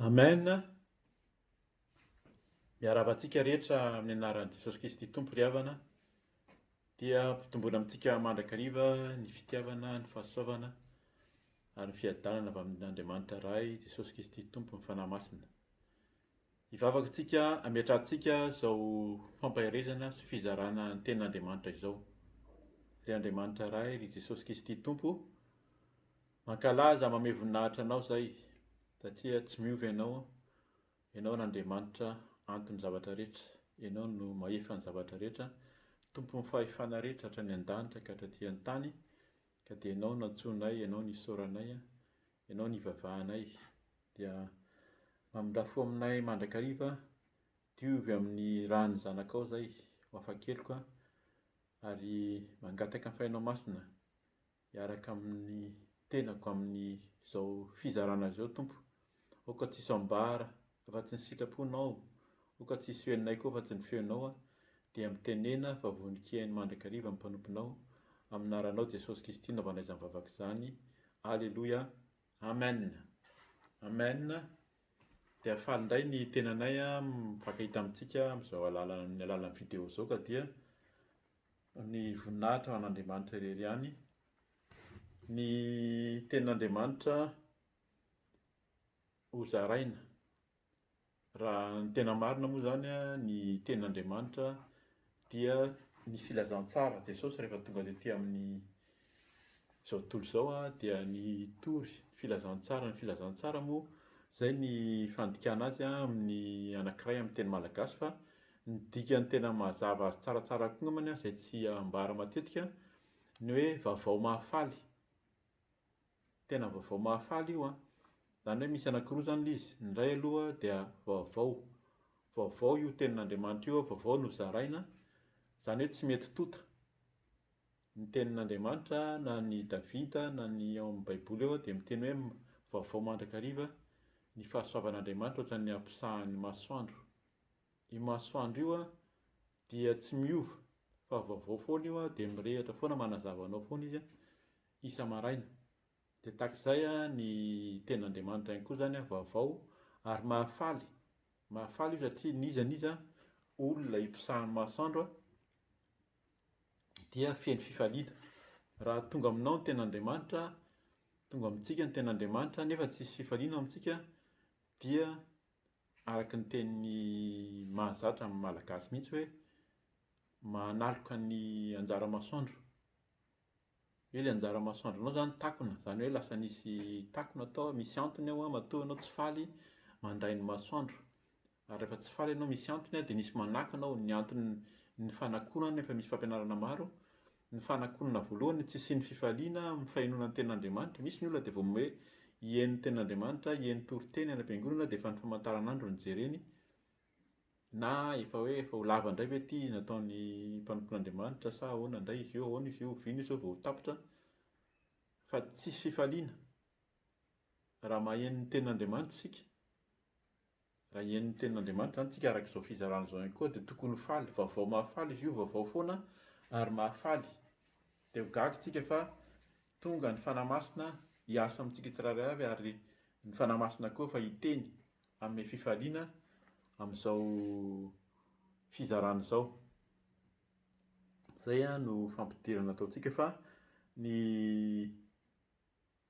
Amen. Miarahaba antsika rehetra amin'ny anaran'i Jesosy Kristy Tompo ry havana. Dia ampitomboina amintsika mandrakariva ny fitiavana, ny fahasoavana ary ny fiadanana avy amin'Andriamanitra Ray, Jesosy Kristy Tompo, ny Fanahy Masina. Hivavaka isika hametrahantsika izao fampaherezana sy fizarana ny tenin'Andriamanitra izao. Ry Andriamanitra Ray, ry Jesosy Kristy Tompo, Mankalaza mamehy voninahitra anao zay satria tsy miova ianao, ianao no Andriamanitra anton'ny zavatra rehetra, ianao no mahefa ny zavatra rehetra, tompon'ny fahefana rehetra hatrany an-danitra ka hatraty an-tany, ka dia ianao no antsoinay, ianao no isaoranay, ianao no ivavahanay, dia mamindrà fo aminay mandrakariva, diovy amin'ny ràn'ny zanakao zay ho afa-keloka, ary mangataka ny Fahinao Masina hiaraka amin'ny tenako amin'izao fizarana izao Tompo. Aoka tsy hisy ambara afa-tsy ny sitraponao, aoka tsy hisy henonay koa afa-tsy ny feonao, dia mitenena fa vonon-kihaino mandrakariva ny mpanomponao, amin'ny anaranao Jesosy Kristy naovanay izany vavaka izany. Aleloia. Amen. Amen. Dia faly indray ny tenanay mifankahita amintsika amin'izao alalan'ny amin'ny alalan'ny vidéo izao ka dia Ny voninahitra ho an'Andriamanitra irery ihany. Ny tenin'Andriamanitra ho zaraina. Raha ny tena marina moa izany ny tenin'Andriamanitra dia ny filazantsara. Jesosy rehefa tonga tety amin'ny izao tontolo izao dia nitory filazantsara. Ny filazantsara moa izay ny fandikana azy amin'ny anankiray amin'ny teny malagasy fa Ny dikany tena mazava azy tsaratsara kokoa angambany izay tsy ambara matetika ny hoe vaovao mahafaly. Tena vaovao mahafaly io an! Izany hoe misy anankiroa izany ilay izy, ny iray aloha dia vaovao, vaovao io tenin'Andriamanitra io, vaovao no zaraina, izany hoe tsy mety tonta. Ny tenin'Andriamanitra na ny Davida na ny ao amin'ny baiboly ao dia miteny hoe vaovao mandrakariva ny fahasoavan'Andriamanitra ohatran'ny hampisahan'ny masoandro. Io masoandro io dia tsy miova fa vaovao foana io dia mirehitra foana manazava anao foana izy isa-maraina. Dia tahak'izay ny tenin'Andriamanitra ihany koa izany vaovao ary mahafaly, mahafaly io satria n'iza n'iza olona iposahan'ny masoandro dia feno fifaliana. Raha tonga aminao ny tenin'Andriamanitra, tonga amintsika ny tenin'Andriamanitra nefa tsisy fifaliana ao amintsika dia Araka ny teny mahazatra amin'ny Malagasy mihitsy hoe manaloka ny anjara masoandro. Hoe ilay anjara masoandronao izany takona, izany hoe lasa nisy takona tao, misy antony ao matoa ianao tsy faly mandray ny masoandro. Ary rehefa tsy faly ianao misy antony dia misy manakona ao, ny antony ny fanakonana efa misy fampianarana maro Ny fanakonana voalohany, tsy hisian'ny fifaliana amin'ny fahenoana ny tenin'Andriamanitra. Misy ny olona dia vao hoe hihaino ny tenin'Andriamanitra, hihaino toriteny any am-piangonana dia efa ny famantaranandro no jereny, na efa hoe efa ho lava indray ve ity nataon'ny mpanompon'Andriamanitra sa ahoana indray izy io, ahoana izy io, oviana izy io vao ho tapitra. Fa tsisy fifaliana raha maheno ny tenin'Andriamanitra isika. Raha hihaino ny tenin'Andriamanitra izany tsika araka izao fizarana izao ihany koa dia tokony ho faly, vaovao mahafaly izy io, vaovao foana ary mahafaly. Dia ho gaga tsika fa tonga ny Fanahy Masina hiasa amintsika tsirairay avy ary ny Fanahy Masina koa fa hiteny hanome fifaliana amin'izao fizarana izao. Izay no fampidirana ataontsika fa ny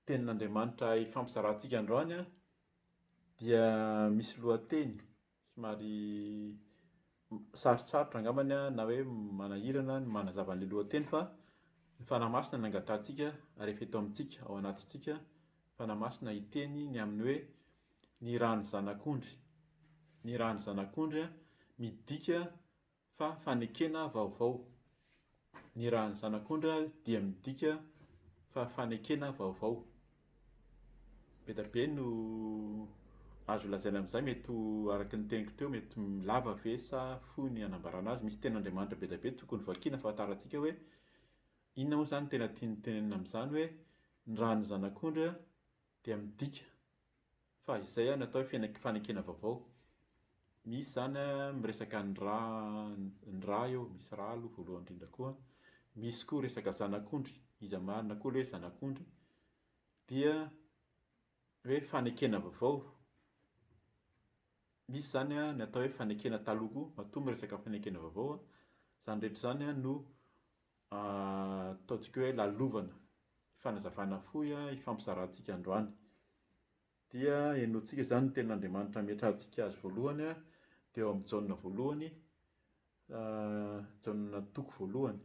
Tenin'Andriamanitra hifampizarantsika androany dia misy lohateny somary sarotsarotra angambany na hoe manahirana ny manazava an'ilay lohateny fa ny Fanahy Masina no angatahantsika rehefa eto amintsika, ao anatintsika, Fanahy Masina hiteny ny amin'ny hoe ny ràn'ny Zanak'ondry. Ny ràn'ny Zanak'ondry midika fa fanekena vaovao. Ny ran'ny zanak'ondry dia midika fa fanekena vaovao. Be dia be no azo lazaina amin'izay, mety ho araka ny teniko teo, mety lava ve sa fohy ny hanambarana azy. Misy tenin'Andriamanitra be dia be tokony vakiana ahafantarantsika hoe inona moa izany no tena tiany tenenina amin'izany hoe ny ran'ny zanak'ondry dia midika Fa izay no atao hoe fanekena vaovao. Misy izany miresaka ny rà ny rà eo, misy rà aloha voalohany indrindra koa. Misy koa resaka zanak'ondry, iza marina koa ilay hoe zanak'ondry. Dia hoe fanekena vaovao. Misy izany ny atao hoe fanekena taloha koa, matoa miresaka fanekena vaovao, izany rehetra izany no ataontsika hoe lalovana, fanazavana fohy hifampizarantsika androany. Dia henointsika izany ny tenin'Andriamanitra ametrahantsika azy voalohany dia ao amin'ny Jaona voalohany, Jaona toko voalohany.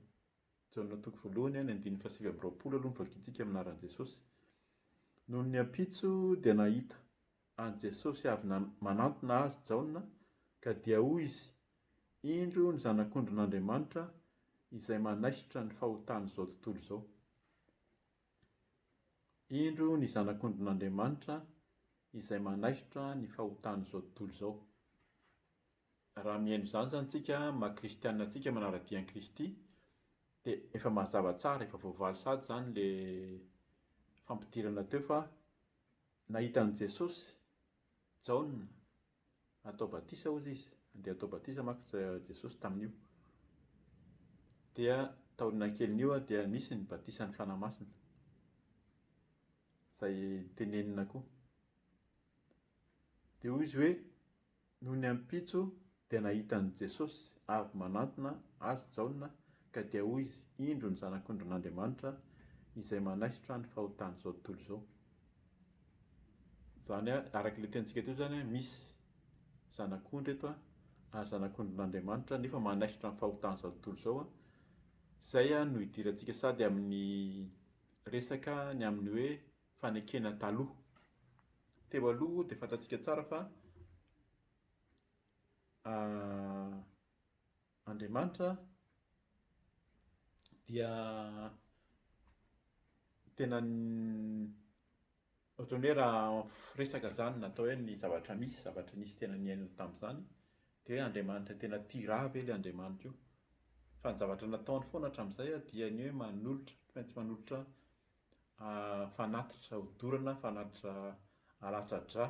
Jaona toko voalohany, ny andininy fahasivy amby roapolo aloha no vakintsika amin'ny anaran'i Jesosy. Nony ny ampitso dia nahita an'i Jesosy avy manantona azy Jaona ka dia hoy izy, Indro ny Zanak'ondrin'Andriamanitra izay manaisotra ny fahotan'izao tontolo izao. Indro ny Zanak'ondrin'Andriamanitra izay manaisotra ny fahotan'izao tontolo izao. Raha mihaino izany izany tsika, maha kristianina antsika manara-dia an'i Kristy, dia efa mazava tsara, efa voavaly sahady izany le fampidirana teo fa nahita an'i Jesosy Jaona atao batisa hozy izy, andeha atao batisa manko Jesosy tamin'io. Dia taoriana kelin'io dia nisy ny batisan'ny Fanahy Masina, izay tenenina koa. Dia hoy izy hoe, Nony ampitso dia nahita an'i Jesosy avy manantona azy Jaona ka dia hoy izy, Indro ny Zanak'ondrin'Andriamanitra izay manaisotra ny fahotan'izao tontolo izao. Izany araka ilay tenintsika teo izany, misy Zanak'ondry eto ary Zanak'ondrin'Andriamanitra nefa manaisotra ny fahotan'izao tontolo izao. Izay no idirantsika sady amin'ny resaka ny amin'ny hoe fanekena taloha. Teo aloha dia fantatsika tsara fa Andriamanitra dia tena ohatran'ny hoe raha firesaka izany natao hoe ny zavatra misy, zavatra nisy tena niainana tamin'izany dia hoe Andriamanitra tena tia ra ve ilay Andriamanitra io? Fa ny zavatra nataony foana hatramin'izay dia ny hoe manolotra, tsy maintsy manolotra fanatitra hodorana, fanatitra alatsa-drà.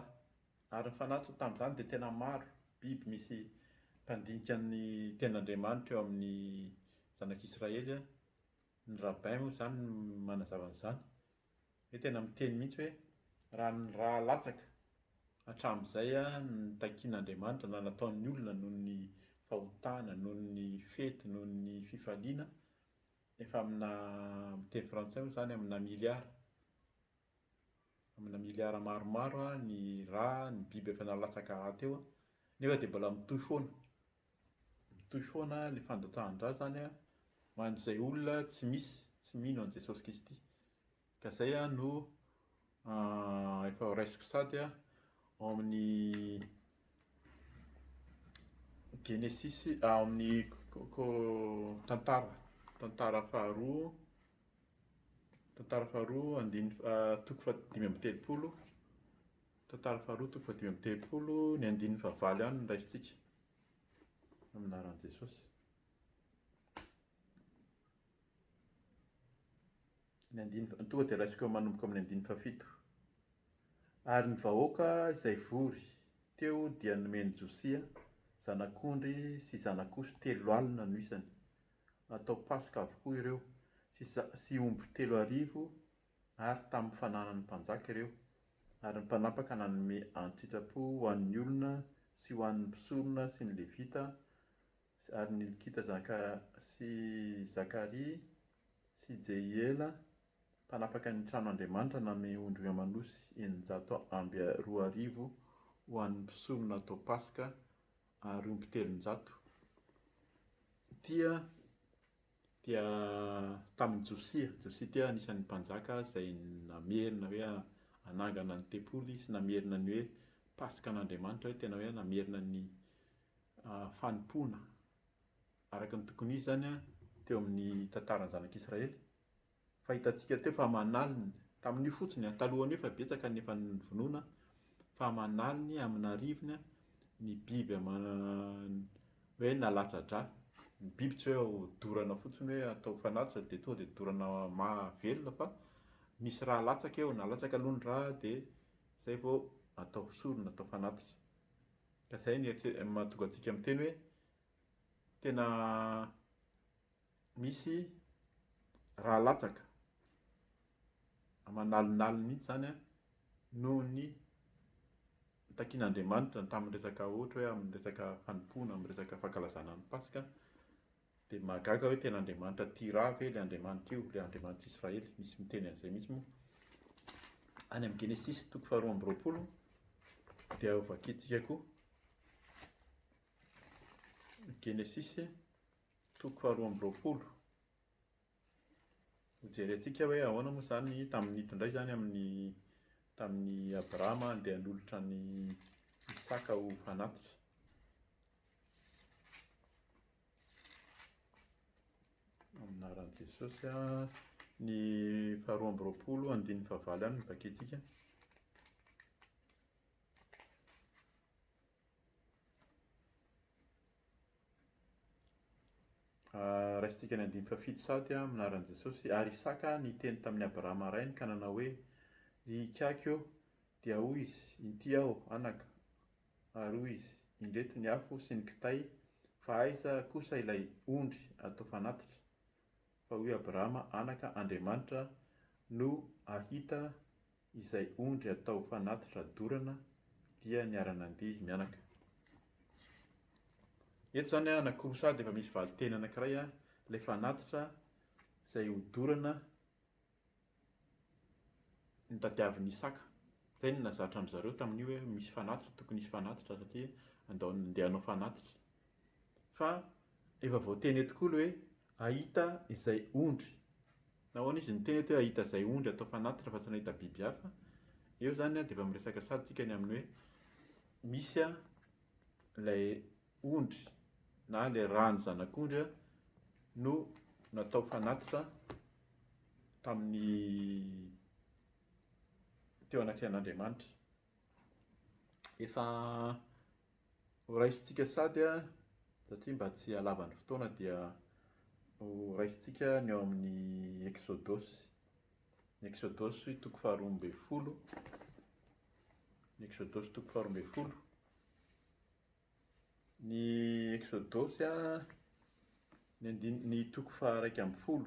Ary ny fanatitra tamin'izany dia tena maro, biby misy mpandinika ny tenin'Andriamanitra eo amin'ny zanak'Israely, ny rabbin moa izany no manazava an'izany, hoe tena miteny mihitsy hoe raha ny rà latsaka hatramin'izay nitakian'Andriamanitra na nataon'ny olona noho ny fahotana, noho ny fety, noho ny fifaliana, Efa amina, amin'ny teny frantsay moa izany amina milliard, amina milliard maromaro ny rà, ny biby efa nalatsaka rà teo nefa dia mbola mitohy foana, mitohy foana ilay fandatsahan-drà izany ho an'izay olona tsy misy, tsy mino an'i Jesosy Kristy. Ka izay no efa ho raisiko sady ao amin'ny Genesisy, ao amin'ny tantara, tantara faharoa, tantara faharoa andininy toko fahadimy amby telopolo, tantara faharoa toko fahadimy amby telopolo, ny andininy fahavalo ihany no raisintsika amin'ny anaran'i Jesosy. Ny andininy, tonga dia raisiko manomboka amin'ny andininy fahafito. Ary ny vahoaka izay vory teo dia nomen'i Josia zanak'ondry sy zanak'osy 40 no isany, natao Paska avokoa ireo, sy sy omby 3000 ary tamin'ny fananan'ny mpanjaka ireo, ary ny mpanapaka nanome an-tsitrapo ho an'ny olona sy ho an'ny mpisorona sy ny Levita ary ny Hilkita zaka sy Zakaria sy Jehiela, mpanapaka ny tranon'Andriamanitra, nanome ondry aman'osy 2006 ho an'ny mpisorona atao Paska, ary omby 300. Ity dia tamin'i Josia. Josia ity anisan'ny mpanjaka izay namerina hoe hanangana ny tempoly sy namerina ny hoe Paskan'Andriamanitra, hoe tena hoe namerina ny fanompoana araka ny tokony ho izy izany teo amin'ny tantaran'ny zanak'Israely. Fa hitantsika teo fa aman'aliny, tamin'io fotsiny, talohan'io efa betsaka ny efa novonoina, fa aman'aliny, amin'arivony ny biby hoe nalatsa-drà. Ny biby tsy hoe hodorana fotsiny hoe atao fanatitra dia tonga dia dorana mahavelona fa misy rà latsaka eo, nalatsaka aloha ny rà dia izay vao atao sorona, atao fanatitra. Ka izay no mahatonga antsika miteny hoe tena misy raha latsaka aman'alinaliny mihitsy izany noho ny takian'Andriamanitra tamin'ny resaka ohatra hoe amin'ny resaka fanompoana, amin'ny resaka fankalazana ny Paska, dia mahagaga hoe tena Andriamanitra tia rà ve ilay Andriamanitra io, ilay Andriamanitr'i Israely. Misy miteny an'izay mihitsy moa. Any amin'ny Genesisy toko faharoa amby 20 dia hovakintsika koa. Genesisy toko faharoa amby 20. Hojerentsika hoe ahoana moa izany tamin'ny indray izany amin'ny tamin'i Abrahama andeha hanolotra an'i Isaka ho fanatitra. Amin'ny anaran'i Jesosy, ny faharoa amby 20 andininy fahavalo ihany no vakintsika. Raisintsika ny andininy fahafito sady amin'ny anaran'i Jesosy. Ary Isaka niteny tamin'i Abrahama rainy ka nanao hoe, Ry ikaky ô! Dia hoy izy, Inty aho, anaka. Ary hoy izy, Indreto ny afo sy ny kitay, fa aiza kosa ilay ondry atao fanatitra? Fa hoy Abrahama, Anaka, Andriamanitra no hahita izay ondry atao fanatitra dorana dia niara-nandeha izy mianaka. Eto izany anankiroa sady efa misy valin-teny anankiray ilay fanatitra izay hodorana notadiavin'i Isaka. Izay no nahazatra an-dry zareo tamin'io hoe misy fanatitra, tokony hisy fanatitra satria andao andeha hanao fanatitra. Fa efa voateny eto koa ilay hoe hahita izay ondry. Nahoana izy niteny eto hoe hahita izay ondry atao fanatitra fa tsy nahita biby hafa? Eo izany dia efa miresaka sady tsika ny amin'ny hoe misy ilay ondry na ilay ràn'ny zanak'ondry no natao fanatitra tamin'ny teo anatrehan'Andriamanitra. Efa Ho raisintsika sady satria mba tsy halava ny fotoana dia ho raisintsika ny ao amin'ny Eksodosy. Ny Eksodosy toko faharoa ambin'ny folo. Ny Eksodosy toko faharoa ambin'ny folo. Ny Eksodosy ny andininy ny toko faha-11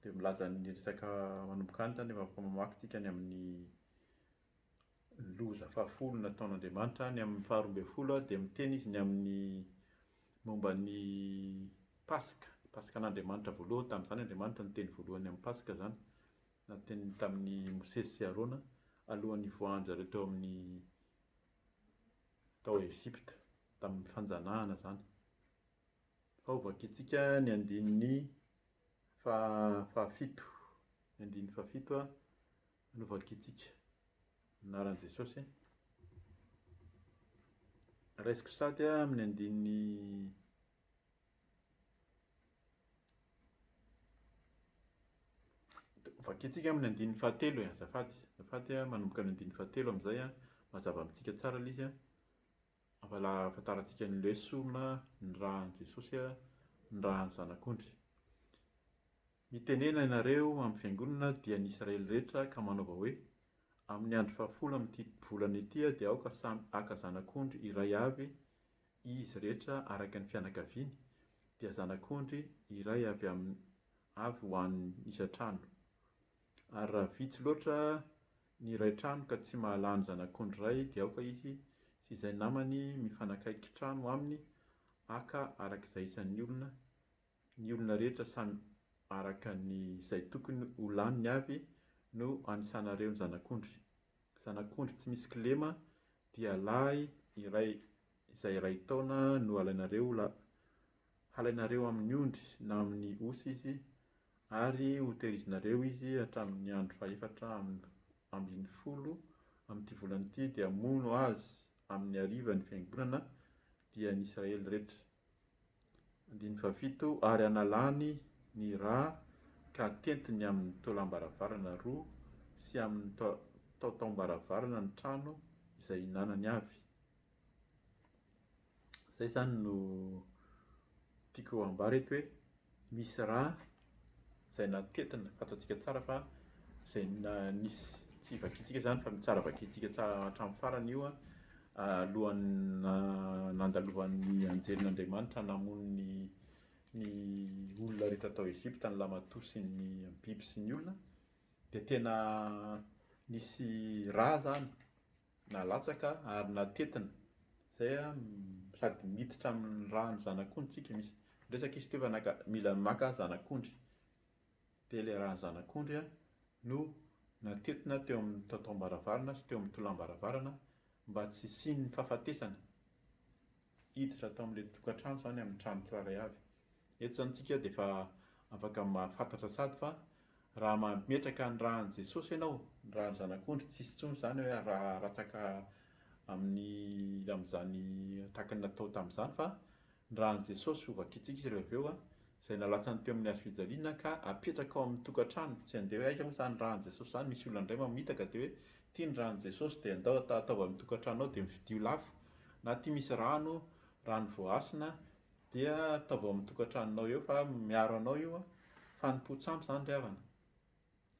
dia milaza ny resaka manomboka any izany efa afaka mamaky tsika ny amin'ny Ny loza fahafolo nataon'Andriamanitra, ny amin'ny faharoa 12 dia miteny izy ny amin'ny momba ny Paska, Paskan'Andriamanitra voalohany, tamin'izany Andriamanitra niteny voalohany amin'ny Paska izany, niteny tamin'i Mosesy sy Arona alohan'ny hivoahan-dry zareo teo amin'ny tao Egypta, tamin'ny fanjanahana izany. Fa hovakintsika ny andininy fahafito, ny andininy fahafito Novakintsika ny anaran'i Jesosy. Raisiko sady amin'ny andininy Vakintsika amin'ny andininy fahatelo e, azafady. Azafady, manomboka ny andininy fahatelo amin'izay, mazava amintsika tsara ilay izy. Ahafantarantsika ny lesona ny ràn'i Jesosy, ny ràn'ny Zanak'ondry. Mitenena ianareo amin'ny fiangonana, dia ny Israely rehetra, ka manaova hoe, Amin'ny andro fahafolo amin'ity volana ity dia aoka samy haka zanak'ondry iray avy izy rehetra araka ny fianakaviany, dia zanak'ondry iray avy amin'ny avy ho an'ny isan-trano. Ary raha vitsy loatra ny iray trano ka tsy mahalany zanak'ondry iray, dia aoka izy sy izay namany mifanakaiky trano aminy haka araka izay isan'ny olona, ny olona rehetra samy araka ny izay tokony ho laniny avy no anisanareo ny zanak'ondry. Zanak'ondry tsy misy kilema dia lahy iray izay iray taona no alainareo halainareo amin'ny ondry na amin'ny osy izy ary hoterizinareo izy hatramin'ny andro fahefatra 15 amin'ity volana ity dia hamono azy amin'ny hariva ny fiangonana dia ny Israely rehetra. Andininy fahafito, Ary hanalany ny rà ka hatentiny amin'ny taolam-baravarana roa sy amin'ny taotaom-baravarana ny trano izay hinanany avy. Izay izany no tiako ambara eto hoe misy rà izay natetina, fantatsika tsara fa izay nisy, tsy vakintsika izany fa tsara vakintsika tsara hatramin'ny farany io alohan'ny nandalovan'ny anjelin'Andriamanitra namono ny ny olona rehetra tao Egypta, ny lamatoa sy ny biby sy ny olona, dia tena nisy rà izany. Nalatsaka ary natetina. Izay sady miditra amin'ny ràn'ny zanak'ondry tsika. Misy resaka izy teo fa naka, mila maka zanak'ondry. Dia ilay ràn'ny zanak'ondry no natetina teo amin'ny totaom-baravarana sy teo amin'ny tolam-baravarana mba tsy hisian'ny fahafatesana. Hiditra tao amin'ilay tokantrano izany amin'ny trano tsirairay avy. Eto izany tsika dia efa afaka mahafantatra sady fa raha mametraka ny ràn'i Jesosy ianao, ny ràn'ny Zanak'ondry, tsisy intsony izany hoe rà latsaka amin'ny amin'izany tahaka ny natao tamin'izany fa ny ràn'i Jesosy ho vakintsika izy rehefa avy eo izay nalatsany teo amin'ny hazo fijaliana ka apetraka ao amin'ny tokantrano, tsy handeha hoe aiza moa izany ràn'i Jesosy izany, misy olona indray mamitaka dia hoe ity ny ràn'i Jesosy dia andao ataovy amin'ny tokantranonao dia mividio lafo na ity misy rano, rano voahasina Dia ataovy ao amin'ny tokantranonao eo fa miaro anao io an. Fanompoan-tsampy izany ry havana.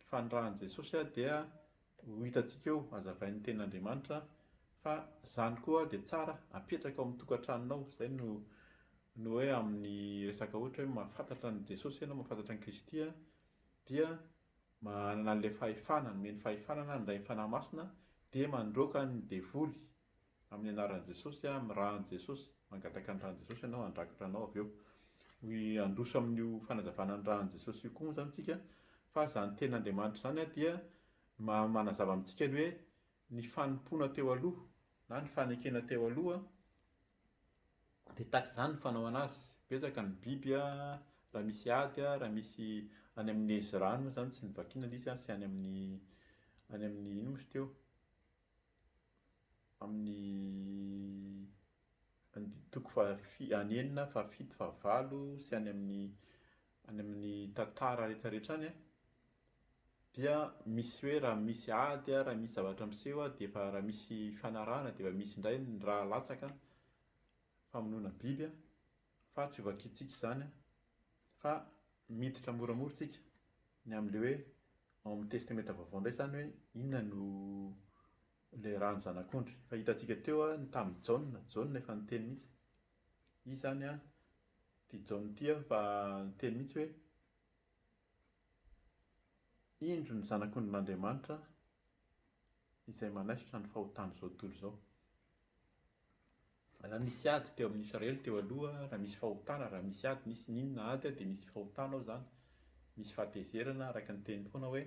Fa ny ràn'i Jesosy dia ho hitantsika eo, hazavain'ny tenin'Andriamanitra fa izany koa dia tsara apetraka ao amin'ny tokantranonao. Izay no no hoe amin'ny resaka ohatra hoe mahafantatra an'i Jesosy ianao, mahafantatra an'i Kristy dia manana an'ilay fahefana, nomeny fahefana na nandray ny Fanahy Masina dia mandroaka ny devoly Amin'ny anaran'i Jesosy aho, amin'ny ràn'i Jesosy, mangataka ny ràn'i Jesosy ianao handrakotra anao avy eo. Hoy handroso amin'io fanazavana ny ràn'i Jesosy io koa moa izany tsika, fa izany tenin'Andriamanitra izany dia manazava amintsika ny hoe ny fanompoana teo aloha na ny fanekena teo aloha dia tahaka izany ny fanaovana azy. Betsaka ny biby raha misy ady, raha misy any amin'ny Ezra any moa izany tsy novakiana ilay izy sy any amin'ny any amin'ny inona moa izy teo? amin'ny toko faha-enina, fahafito, fahavalo sy any amin'ny any amin'ny tantara rehetra rehetra any dia misy hoe raha misy ady, raha misy zavatra miseho dia efa raha misy fanarahana dia efa misy indray ny rà latsaka, famonoana biby fa tsy hovakintsika izany fa miditra moramora isika ny amin'ilay hoe ao amin'ny Testamenta Vaovao indray izany hoe inona no ilay ràn'ny Zanak'ondry. Efa hitantsika teo ny tamin'i Jaona, Jaona efa niteny mihitsy. Izy izany an, ity Jaona ity efa niteny mihitsy hoe indro ny Zanak'ondrin'Andriamanitra izay manaisotra ny fahotan'izao tontolo izao. Raha nisy ady teo amin'ny Israely teo aloha, raha misy fahotana, raha misy ady, nisy n'inona ady dia misy fahotana ao izany, misy fahatezerana araka ny teniny foana hoe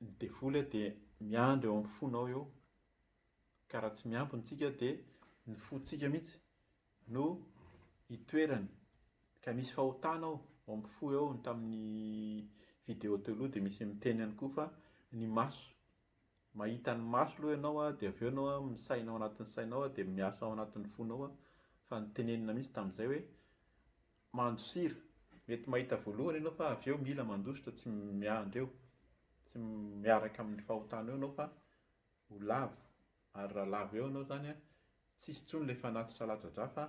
ny devoly dia miandry eo amin'ny fonao eo, ka raha tsy miambina isika dia ny fontsika mihitsy no itoerany, ka misy fahotana ao, ao amin'ny fo eo, ny tamin'ny vidéo teo aloha dia misy miteny ihany koa fa ny maso Mahita ny maso aloha ianao dia avy eo ianao misaina ao anatin'ny sainao dia miasa ao anatin'ny fonao fa notenenina mihitsy tamin'izay hoe mandosira. Mety mahita voalohany ianao fa avy eo mila mandositra tsy miandry eo, tsy miaraka amin'ny fahotana eo ianao fa ho lavo. Ary raha lavo eo ianao izany tsisy intsony ilay fanatitra latsa-drà fa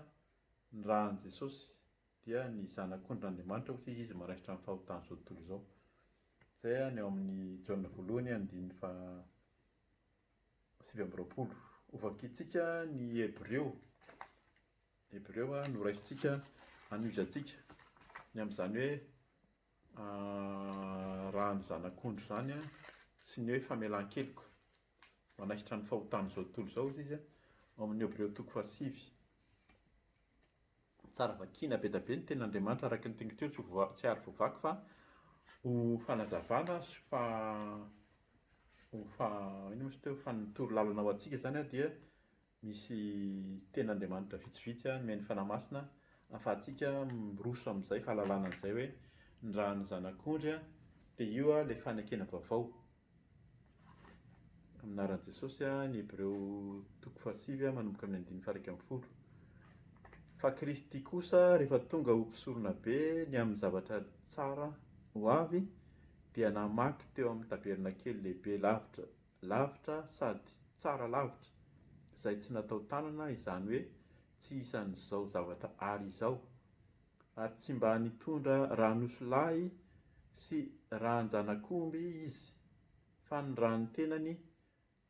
ny ràn'i Jesosy dia ny Zanak'ondrin'Andriamanitra hoy izy, izy maraisitra amin'ny fahotan'izao tontolo izao. Izay ny ao amin'ny Jaona voalohany andininy faha 29. Hovakintsika ny Hebreo. Hebreo no raisintsika hanohizantsika ny amin'izany hoe raha ny zanak'ondry izany sy ny hoe famelan-keloka. Manaisotra ny fahotan'izao tontolo izao izy ao amin'ny Hebreo toko fahasivy. Tsara vakiana be dia be ny tenin'Andriamanitra araka ny teniko teo tsy ho tsy ary voavaky fa ho fanazavana sy fa ho fa inona moa izy teo fa ny toro lalana ho antsika izany dia misy tenin'Andriamanitra vitsivitsy nomen'ny Fanahy Masina ahafahantsika miroso amin'izay fahalalana an'izay hoe ny ràn'ny zanak'ondry dia io ilay fanekena vaovao. Amin'ny anaran'i Jesosy, ny Hebreo toko fahasivy manomboka amin'ny andininy faha-11. Fa Kristy kosa rehefa tonga ho mpisoronabe ny amin'ny zavatra tsara ho avy, dia namaky teo amin'ny tabernakely lehibe lavitra lavitra sady tsara lavitra, izay tsy natao tanana, izany hoe tsy isan'izao zavatra àry izao, Ary tsy mba nitondra ràn'osilahy sy ràn-janak'omby izy, fa ny ràn'ny tenany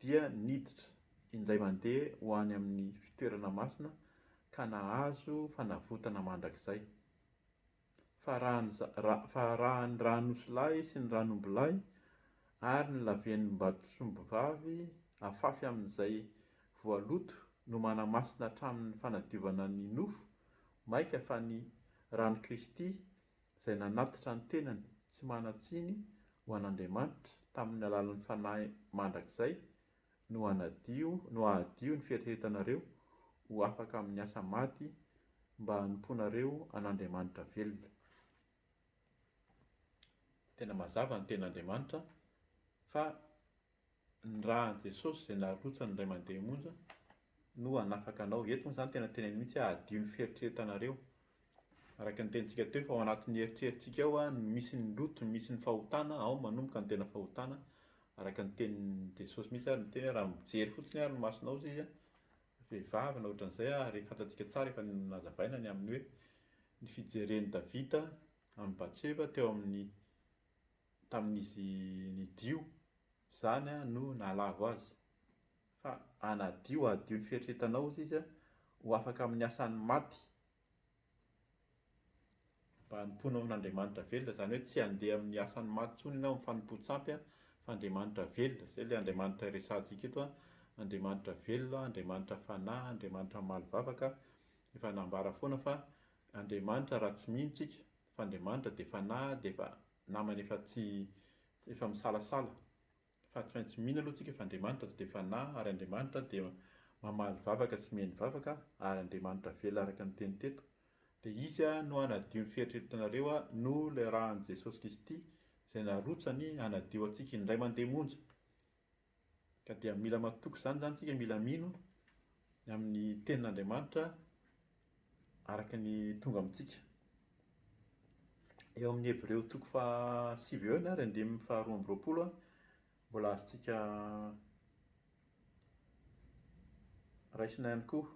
dia niditra indray mandeha ho any amin'ny fitoerana masina ka nahazo fanavotana mandrakizay. Fa raha ny fa raha ny ràn'osilahy sy ny ràn'ombilahy ary ny lavenom-batosombivavy afafy amin'izay voaloto no manamasina hatramin'ny fanadiovana ny nofo, mainka fa ny ran'i Kristy izay nanatitra ny tenany tsy manan-tsiny ho an'Andriamanitra tamin'ny alalan'ny Fanahy mandrakizay no hanadio no hahadio ny fieritreretanareo ho afaka amin'ny asa maty mba hanompoanareo an'Andriamanitra velona. Tena mazava ny tenin'Andriamanitra fa ny ràn'i Jesosy izay narotsany indray mandeha monja no hanafaka anao. Eto moa izany tena teneniny mihitsy hoe hadio ny fieritreretanareo. Araka ny tenintsika teo fa ao anatin'ny eritreritsika ao no misy ny loto, misy ny fahotana, ao manomboka ny tena fahotana. Araka ny tenin'i Jesosy mihitsy ary niteny hoe raha mijery fotsiny ary ny masonao hozy izy, vehivavy na ohatran'izay ary fantatsika tsara efa nazavaina ny amin'ny hoe ny fijeren'i Davida amin'i Batseba teo amin'ny tamin'izy nidio, izany no nahalavo azy. Fa hanadio, hadio ny fieritreretanao hozy izy ho afaka amin'ny asan'ny maty. Mba hanompoanao an'Andriamanitra velona, izany hoe tsy handeha amin'ny asan'ny maty intsony ianao amin'ny fanompoan-tsampy fa Andriamanitra velona, izay ilay Andriamanitra resahantsika eto, Andriamanitra velona, Andriamanitra fanahy, Andriamanitra mamaly vavaka, efa nambara foana fa Andriamanitra raha tsy mino tsika fa Andriamanitra dia fanahy dia efa namana efa tsy efa misalasala. Fa tsy maintsy mino aloha tsika fa Andriamanitra dia Fanahy ary Andriamanitra dia mamaly vavaka sy mihaino vavaka ary Andriamanitra velona araka ny teny teto dia Izy no hanadio ny fieritreretanareo noho ilay ràn'i Jesosy Kristy izay narotsany hanadio antsika indray mandeha monja. Ka dia mila matoky izany izany tsika, mila mino ny amin'ny tenin'Andriamanitra araka ny tonga amintsika. Eo amin'ny Hebreo toko fahasivy eo ihany ary andininy faharoa amby roapolo, mbola azontsika raisina ihany koa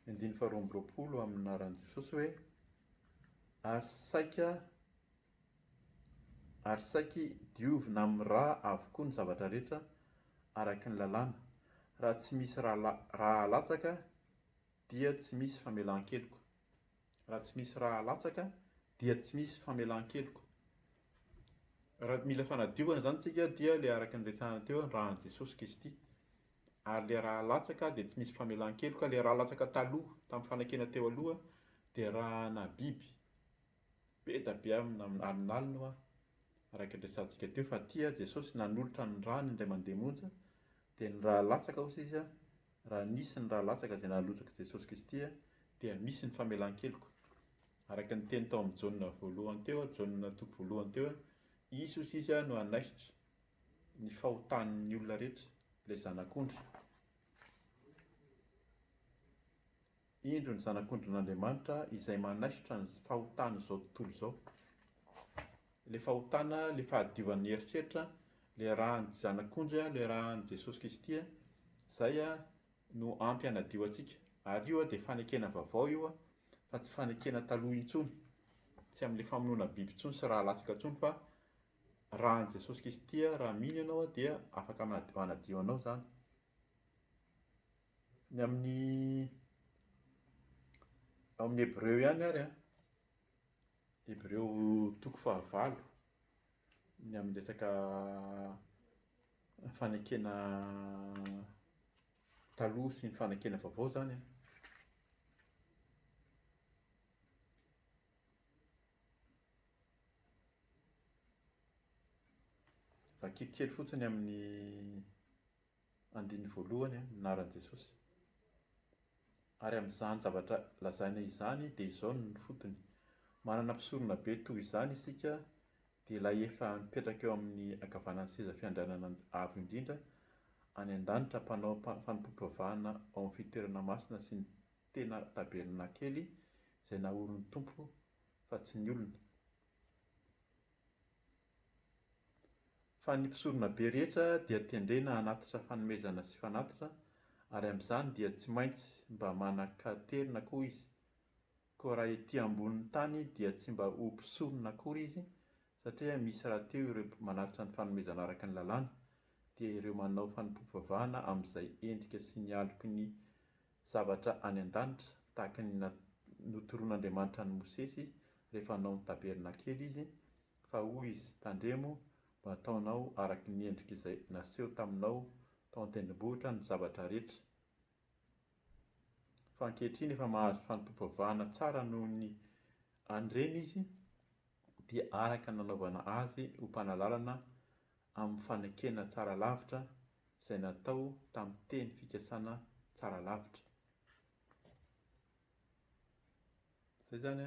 ny andininy faharoa amby roapolo amin'ny anaran'i Jesosy hoe ary saika ary saiky diovina amin'ny ra avokoa ny zavatra rehetra araka ny lalàna, raha tsy misy ra ra alatsaka dia tsy misy famelan-keloka. Raha tsy misy ra alatsaka dia tsy misy famelan-keloka. Raha mila fanadiovana izany tsika dia le araka ny resahana teo ny ràn'i Jesosy Kristy. Ary le ra alatsaka dia tsy misy famelan-keloka, le ra latsaka taloha tamin'ny fanekena teo aloha dia ràna biby. Be da be amina alinalina hoa araka ny resahantsika teo fa aty Jesosy nanolotra ny ràny indray mandeha monja dia ny rà latsaka hozy izy raha nisy ny rà latsaka izay nalotsak'i Jesosy Kristy dia misy ny famelan-keloka araka ny teny tao amin'ny Jaona voalohany teo Jaona toko voalohany teo Izy hozy izy no hanaisotra ny fahotan'ny olona rehetra ilay zanak'ondry. Indro ny Zanak'ondrin'Andriamanitra izay manaisotra ny fahotan'izao tontolo izao. Ilay fahotana, ilay fahadiovan'ny eritreritra, ilay ràn'ny Zanak'ondry, ilay ràn'i Jesosy Kristy, izay no ampy hanadio antsika. Ary io dia fanekena vaovao io fa tsy fanekena taloha intsony. Tsy amin'ilay famonoana biby intsony sy rà latsaka intsony fa ràn'i Jesosy Kristy, raha mino ianao dia afaka manadio anao izany. Ny amin'ny ao amin'ny Hebreo ihany ary an, Hebreo toko fahavalo, ny amin'ny resaka fanekena taloha sy ny fanekena vaovao izany an. Vakiko kely fotsiny amin'ny Andininy voalohany, Ny anaran'i Jesosy. Ary amin'izany zavatra lazaina izany dia izao no fotony, Manana mpisoronabe toy izany isika, dia ilay efa mipetraka eo amin'ny ankavanan'ny seza fiandrianana avo indrindra any an-danitra, mpanao fanompoam-pivavahana ao amin'ny fitoerana masina sy ny tena tabernakely izay naorin'ny Tompo fa tsy ny olona. Fa ny mpisoronabe rehetra dia tendrena hanatitra fanomezana sy fanatitra, ary amin'izany dia tsy maintsy mba manan-katerina koa izy. Koa raha ety ambonin'ny tany dia tsy mba ho mpisorona akory izy, satria misy rahateo ireo manatitra ny fanomezana araka ny lalàna, dia ireo manao fanompoam-pivavahana amin'izay endrika sy ny aloky ny zavatra any an-danitra, tahaka ny notoroan'Andriamanitra an'i Mosesy rehefa hanao ny tabernakely izy, Fa hoy izy, Tandremo mba hataonao araka ny endrika izay naseho taminao tao an-tendrombohitra ny zavatra rehetra. Fa ankehitriny efa mahazo fanompoam-pivavahana tsara noho ny an'ireny izy, dia araka ny nanaovana azy ho mpanalalana amin'ny fanekena tsara lavitra izay natao tamin'ny teny fikasana tsara lavitra. Izay izany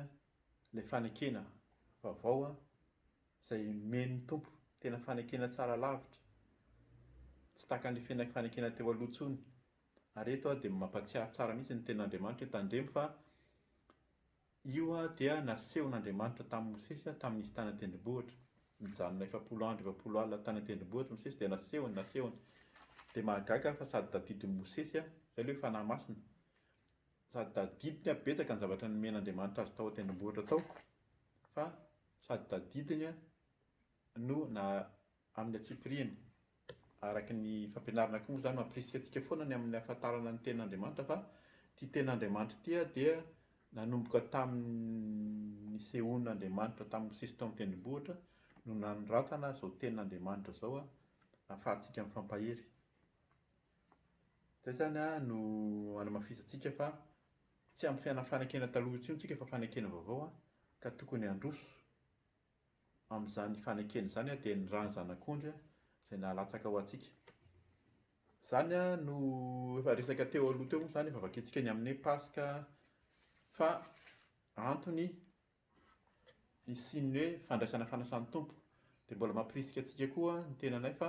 ilay fanekena vaovao izay nomen'ny Tompo, tena fanekena tsara lavitra, tsy tahaka ny fanekena teo aloha intsony. Ary eto dia mampahatsiaro tsara mihitsy ny tenin'Andriamanitra hoe tandremo fa io dia nasehon'Andriamanitra tamin'i Mosesy tamin'izy tany an-tendrombohitra. Nijanona 40 andro 40 alina tany an-tendrombohitra Mosesy dia nasehony, nasehony. Dia mahagaga fa sady tadidin'i Mosesy, izay ilay hoe fanahy masina, sady tadidiny betsaka ny zavatra nomen'Andriamanitra azy tao an-tendrombohitra tao fa sady tadidiny no na amin'ny antsipiriany. Araka ny fampianarana koa moa izany mampirisika antsika foana ny amin'ny hahafantarana ny tenin'Andriamanitra fa ity tenin'Andriamanitra ity dia nanomboka tamin'ny nisehoan'Andriamanitra tamin'i Mosesy tao amin'ny tendrombohitra no nanoratana izao tenin'Andriamanitra izao ahafahantsika mifampahery. Izay izany no hanamafisantsika fa tsy amin'ny fiainana fanekena taloha intsony isika fa fanekena vaovao ka tokony handroso amin'izany fanekena izany dia ny ran'ny zanak'ondry izay nalatsaka ho antsika. Izany no efa resaka teo aloha teo moa izany efa vakintsika ny amin'ny hoe Paska fa antony hisian'ny hoe fandraisana fanasan'ny Tompo. Dia mbola mampirisika antsika koa ny tenanay fa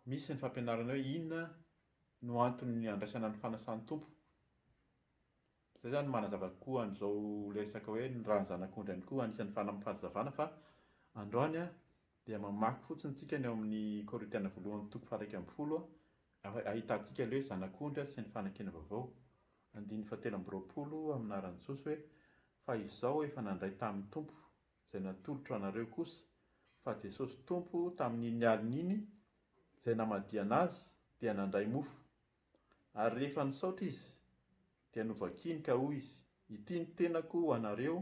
misy ny fampianarana hoe inona no antony andraisana ny fanasan'ny Tompo. Izay izany manazava kokoa an'izao ilay resaka hoe ny ran'ny zanak'ondry ihany koa anisan'ny fanazavana fa androany dia mamaky fotsiny tsika ny ao amin'ny Korintiana voalohany toko faha 11 ahitantsika ilay hoe zanak'ondry sy ny fanekena vaovao. Andininy fahatelo amby 20 amin'ny anaran'i Jesosy hoe fa izao efa nandray tamin'ny Tompo izay natolotro anareo kosa fa Jesosy Tompo tamin'iny alina iny izay namadihana azy dia nandray mofo ary rehefa nisaotra izy dia novakiny ka hoy izy ity ny tenako ho anareo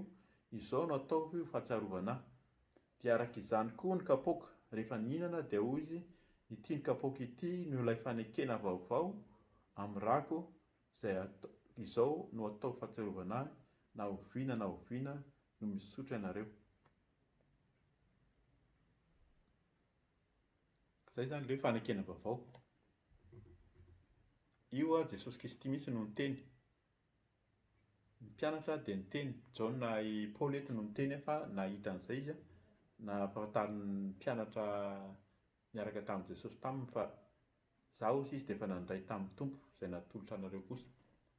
izao no ataovy ho fahatsiarovana ahy dia araka izany koa ny kapoaka rehefa nihinana dia hoy izy ity ny kapoaka ity no ilay fanekena vaovao amin'ny rako izay izao no atao fahatsiarovana ahy na oviana na oviana no misotro ianareo. Izay izany ilay hoe fanekena vaovao. Io Jesosy Kristy mihitsy no niteny. Ny mpianatra dia niteny. Jaona i Paoly eto no niteny fa nahita an'izay izy, nampahafantarin'ny mpianatra niaraka tamin'i Jesosy taminy fa Izaho hozy izy dia efa nandray tamin'ny Tompo izay natolotra anareo kosa.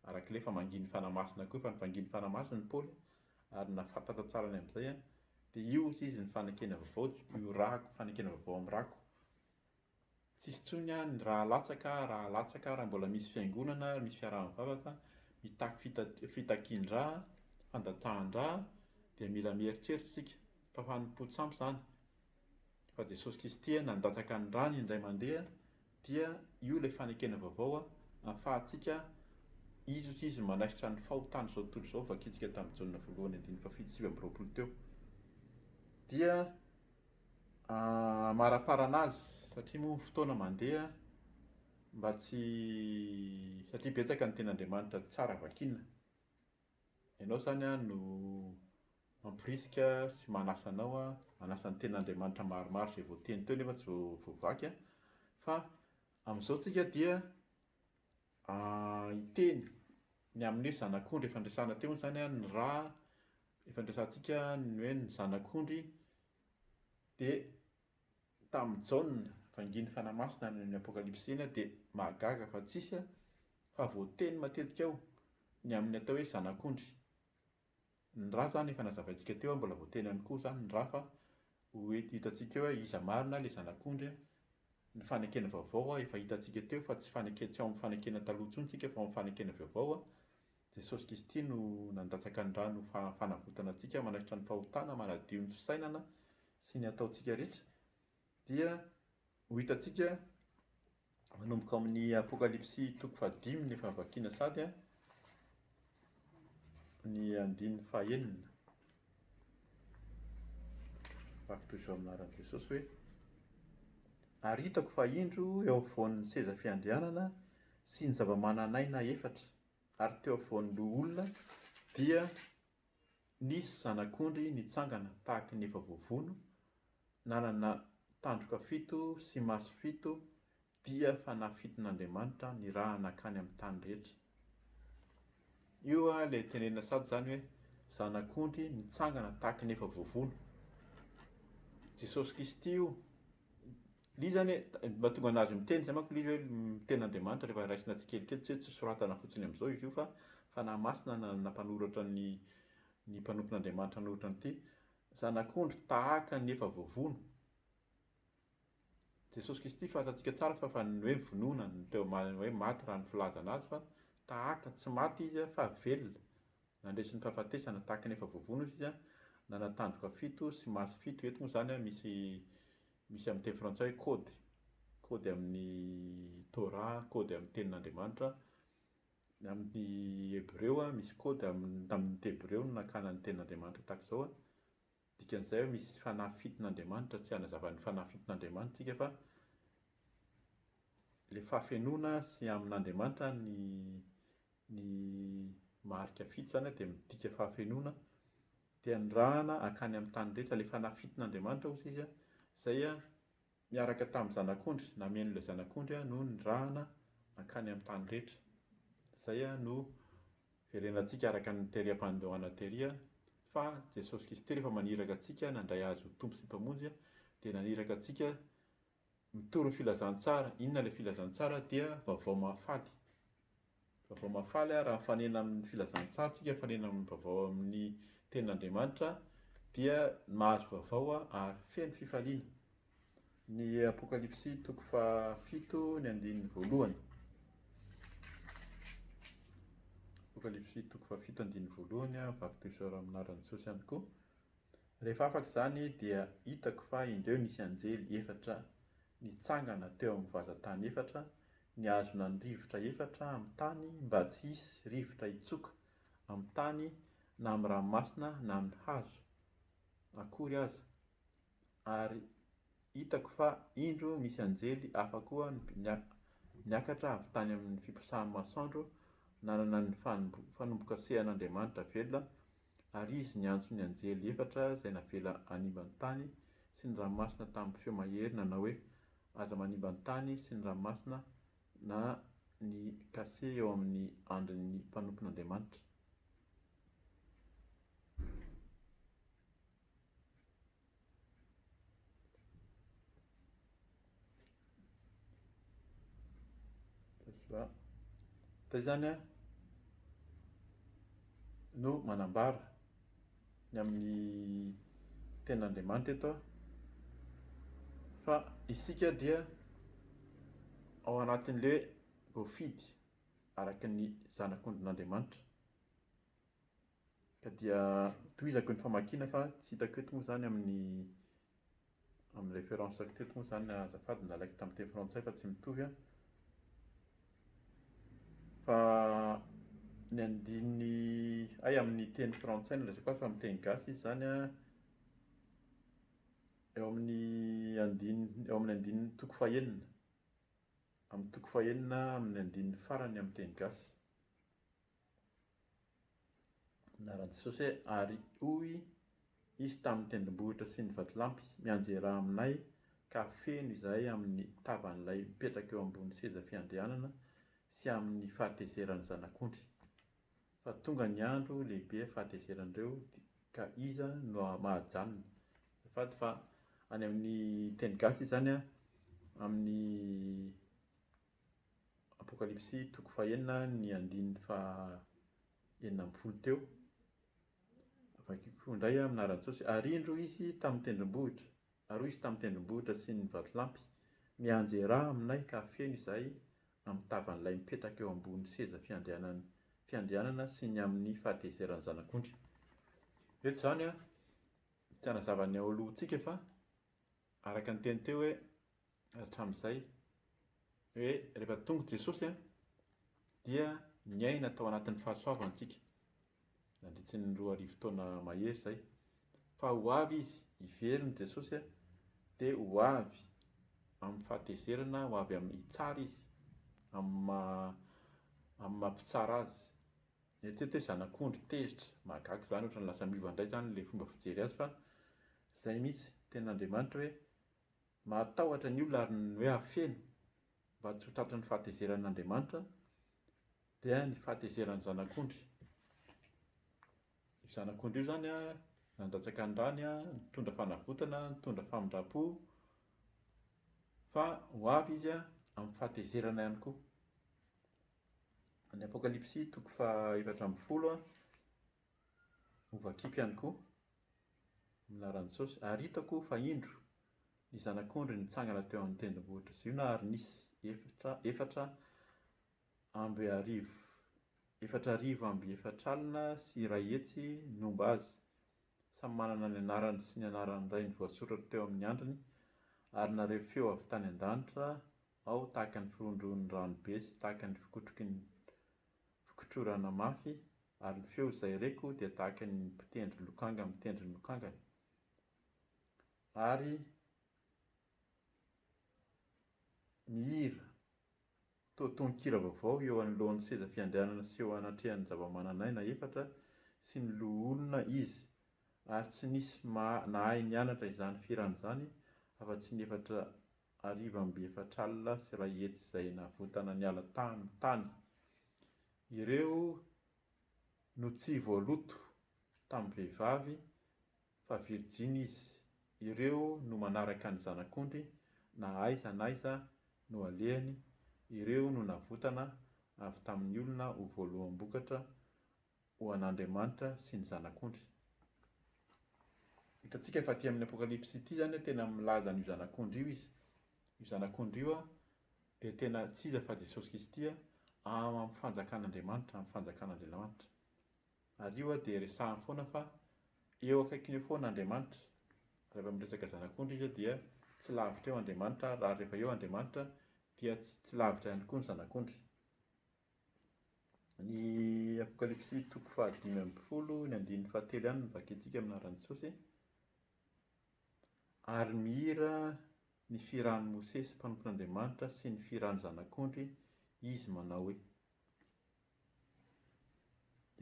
Araka ilay famangian'ny Fanahy Masina koa, efa nivangian'ny Fanahy Masina i Paoly ary nahafantatra tsara ny amin'izay, dia io hozy izy ny fanekena vaovao, io rako, fanekena vaovao amin'ny rako. Tsisy intsony ny ra latsaka, ra latsaka raha mbola misy fiangonana, misy fiaraha-mivavaka, mitaky fitakian-dra, fandatsahan-dra, dia mila mieritreritra isika fa fanompoan-tsampy izany. Fa Jesosy Kristy nandatsaka ny rany indray mandeha dia io ilay fanekena vaovao ahafahantsika Izy hoy izy manaisotra ny fahotan'izao tontolo izao vakintsika tamin'ny Jaona voalohany andininy fahafito 29 teo dia amaraparana azy satria moa ny fotoana mandeha mba tsy satria betsaka ny tenin'Andriamanitra tsara vakiana. Ianao izany no mamporisika sy manasa anao, manasa ny tenin'Andriamanitra maromaro izay voateny teo nefa tsy voavaky fa amin'izao tsika dia hiteny ny amin'ny hoe zanak'ondry efa niresahana teo moa izany ny ra efa niresahantsika ny hoe ny zanak'ondry dia tamin'i Jaona vangin'ny Fanahy Masina any amin'ny Apokalypsy iny dia mahagaga fa tsisy fa voateny matetika ao ny amin'ny atao hoe zanak'ondry. Ny ra izany efa nazavaintsika teo mbola voateny ihany koa izany ny ra fa ho hitantsika eo hoe iza marina ilay zanak'ondry. Ny fanekena vaovao efa hitantsika teo fa tsy fanekena tsy ao amin'ny fanekena taloha intsony isika fa ao amin'ny fanekena vaovao. Jesosy Kristy no nandatsaka ny rany ho fanavotana antsika, manaitra ny fahotana, manadio ny fisainana sy ny ataontsika rehetra dia ho hitantsika manomboka amin'ny Apokalypsy toko fahadimy ny efa vakiana sady ny andininy fahenina. Vaky toy izao amin'ny anaran'i Jesosy hoe. Ary hitako fa indro eo afovoan'ny seza fiandrianana sy ny zava-manan'aina efatra, ary teo afovoan'ny loholona dia nisy zanak'ondry nitsangana tahaky ny efa voavono, nanana tandroka fito sy maso fito, dia fanahy fiton'Andriamanitra nirahana hankany amin'ny tany rehetra. Io ilay tenenina sady izany hoe zanak'ondry nitsangana tahaky ny efa voavono. Jesosy Kristy io. Ilay izy izany hoe, mba tonga anazy miteny izay manko ilay izy hoe miteny Andriamanitra rehefa raisina tsikelikely, tsy hoe tsy soratana fotsiny amin'izao izy io fa Fanahy Masina nampanoratra ny ny mpanompon'Andriamanitra nanoratra an'ity. Zanak'ondry tahaka ny efa voavono. Jesosy Kristy fantatsika tsara fa fa ny hoe vonoina ny teo hoe maty raha ny filazana azy fa tahaka tsy maty izy fa velona. Nandresy ny fahafatesana tahaka ny efa voavono izy nanatandroka fito sy maso fito. Eto moa izany misy misy amin'ny teny frantsay hoe code. Code amin'ny Torah, code amin'ny tenin'Andriamanitra. Ny amin'ny hebreo misy code amin'ny tamin'ny hebreo no nakana ny tenin'Andriamanitra tahaka izao. Dikan'izay hoe misy fanahy fiton'Andriamanitra, tsy hanazava ny fanahy fiton'Andriamanitra isika fa ilay fahafenoana sy amin'Andriamanitra ny ny marika fito izany dia midika fahafenoana dia nirahana hankany amin'ny tany rehetra ilay fanahy fiton'Andriamanitra hozy izy izay Niaraka tamin'ny zanak'ondry, nameno ilay zanak'ondry no nirahana nankany amin'ny tany rehetra. Izay no verenantsika araka ny tery am-pandohana tery fa Jesosy Kristy rehefa maniraka antsika nandray Azy ho Tompo sy Mpamonjy dia naniraka antsika mitory ny filazantsara. Inona ilay filazantsara? Dia vaovao mahafaly. Vaovao mahafaly raha mifanena amin'ny filazantsara tsika, mifanena amin'ny vaovao amin'ny tenin'Andriamanitra dia mahazo vaovao ary feno fifaliana. Ny Apokalypsy toko fahafito ny andininy voalohany. Apokalypsy toko fahafito andininy voalohany, vaky toy izao raha amin'ny anaran'i Jesosy ihany koa. Rehefa afaka izany dia hitako fa indreo nisy anjely efatra nitsangana teo amin'ny vazan-tany efatra, nihazona ny rivotra efatra amin'ny tany mba tsy hisy rivotra hitsoka amin'ny tany na amin'ny ranomasina na amin'ny hazo akory aza. Ary hitako fa indro nisy anjely hafa koa niakatra avy tany amin'ny fiposahan'ny masoandro nanana ny fanombokasehan'Andriamanitra velona, ary izy niantso ny anjely efatra izay navela hanimba ny tany sy ny ranomasina tamin'ny feo mahery nanao hoe, Aza manimba ny tany sy ny ranomasina na ny kase eo amin'ny andrin'ny mpanompon'Andriamanitra. Zay zany a no manambara ny amin'ny tenin'Andriamanitra eto fa isika dia ao anatin'le voafidy araka ny zanak'ondrin'Andriamanitra. Ka dia tohizako ny famakiana fa tsy hitako eto moa izany amin'ny amin'ny référence-ko teto moa izany azafady nalaiko tamin'ny teny frantsay fa tsy mitovy an. Fa ny andininy hay amin'ny teny frantsay no lazaiko azy fa amin'ny teny gasy izy izany an, eo amin'ny andininy eo amin'ny andininy toko fahenina, amin'ny toko fahenina amin'ny andininy farany amin'ny teny gasy. Anaran'i Jesosy hoe, Ary hoy Izy tamin'ny tendrombohitra sy ny vatolampy, Mianjerà aminay, ka feno izahay amin'ny tavan'ilay mipetraka eo ambony seza fiandrianana sy amin'ny fahatezeran'ny Zanak'ondry. Fa tonga ny andro lehibe fahatezeran'ireo, ka iza no mahajanona? Azafady fa any amin'ny teny gasy izany amin'ny Apokalypsy toko fahenina ny andininy faha 16 teo. Vakiko indray amin'ny anaran'i Jesosy. Ary indro izy tamin'ny tendrombohitra, ary hoy izy tamin'ny tendrombohitra sy ny vatolampy, Mianjerà aminay ka feno izahay amin'ny tavan'ilay mipetraka eo ambony seza fiandrianana fiandrianana sy ny amin'ny fahatezeran'ny Zanak'ondry. Eto izany an, tsy hanazava ny ao alohantsika fa araka ny teny teo hoe hatramin'izay hoe rehefa tonga Jesosy dia niaina tao anatin'ny fahasoavana isika nandritry ny 2000 taona mahery izay fa ho avy izy, hiverina Jesosy dia ho avy. amin'ny fahatezerana ho avy amin'ny hitsara izy, amin'ny maha amin'ny maha mpitsara azy. Eritrereto hoe zanak'ondry tezitra, mahagaga izany ohatran'ny lasa miova indray izany ilay fomba fijery azy fa izay mihitsy, tenin'Andriamanitra hoe mahatahotra ny olona ary ny hoe hafeno mba tsy ho tratran'ny fahatezeran'Andriamanitra dia ny fahatezeran'ny zanak'ondry. Io zanak'ondry io izany nandatsaka ny rany, nitondra fanavotana, nitondra famindram-po, fa ho avy izy amin'ny fahatezerana ihany koa. Ny Apokalypsy toko faha 14 hovakiko ihany koa, amin'ny anaran'i Jesosy. Ary hitako fa indro, ny zanak'ondry nitsangana teo amin'ny tendrombohitra Ziona ary nisy efatra, 4004 440 140 nomba azy, samy manana ny anarany sy ny anaran'ny rainy voasoratra teo amin'ny andriny, ary nare feo avy tany an-danitra aho tahaka ny firohondrohon'ny rano be sy tahaka ny fikotroky ny fikotrorana mafy, ary ny feo izay reko dia tahaka ny mpitendry lokanga mitendry ny lokangany. Ary mihira toa tononkira vaovao eo anoloan'ny seza fiandrianana sy eo anatrehan'ny zava-manan'aina efatra sy ny loholona izy, ary tsy nisy nahay nianatra izany fihirana izany afa-tsy ny 140 140 izay navotana niala tamin'ny tany. Ireo no tsy voaloto tamin'ny vehivavy fa virjiny izy. Ireo no manaraka ny Zanak'ondry na aiza na aiza no alehany, ireo no navotana avy tamin'ny olona ho voaloham-bokatra ho an'Andriamanitra sy ny Zanak'ondry. Hitantsika fa aty amin'ny Apokalypsy ity izany tena milaza an'io Zanak'ondry io izy. Io Zanak'ondry io dia tena tsy iza fa Jesosy Kristy ao amin'ny fanjakan'Andriamanitra, amin'ny fanjakan'Andriamanitra. Ary io dia resahiny foana fa eo akaikiny eo foana Andriamanitra. Rehefa miresaka zanak'ondry izy dia tsy lavitra eo Andriamanitra ary rehefa eo Andriamanitra dia tsy lavitra ihany koa ny zanak'ondry. Ny Apokalypsy toko faha-15 ny andininy fahatelo ihany no vakintsika amin'ny anaran'i Jesosy. Ary mihira ny fihiran'i Mosesy mpanompon'Andriamanitra sy ny fihiran'ny zanak'ondry izy manao hoe.